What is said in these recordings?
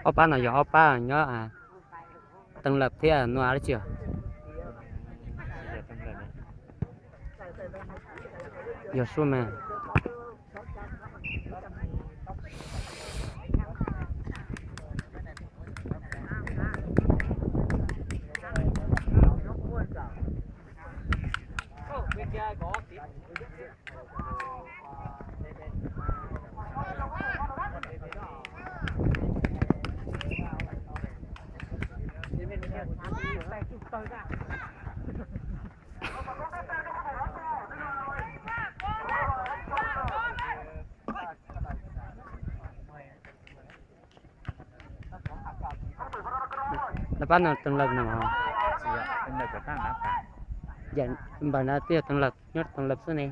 Ob pab no yog ob pab nyob Teev Lawm thiab Nuj As dab tsi? Yog Suab mas. Lawv pab no Teev Lawm no. Npawg no twb yog Teev Lawm, nyob Teev Lawm xwb ne.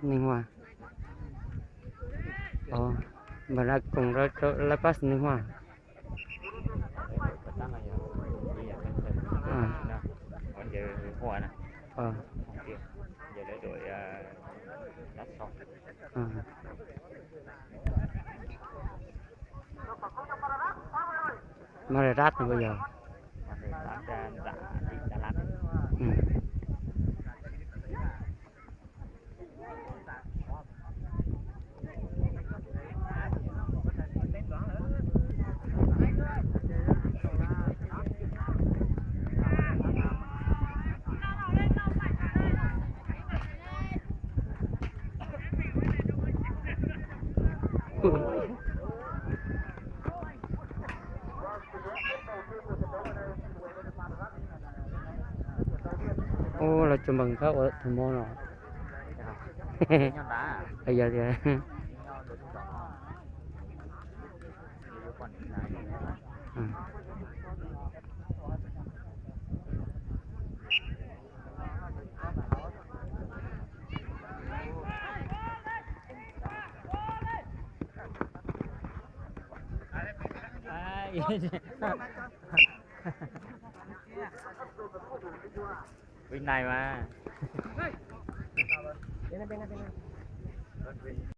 Neeg Hua. Npawg no koom rau lawv pab Neeg Hua. Mas lawv rab no puas yog? Ub, los tsuas npawg Khab ua tus mob no. Yog tias Vib nai mas.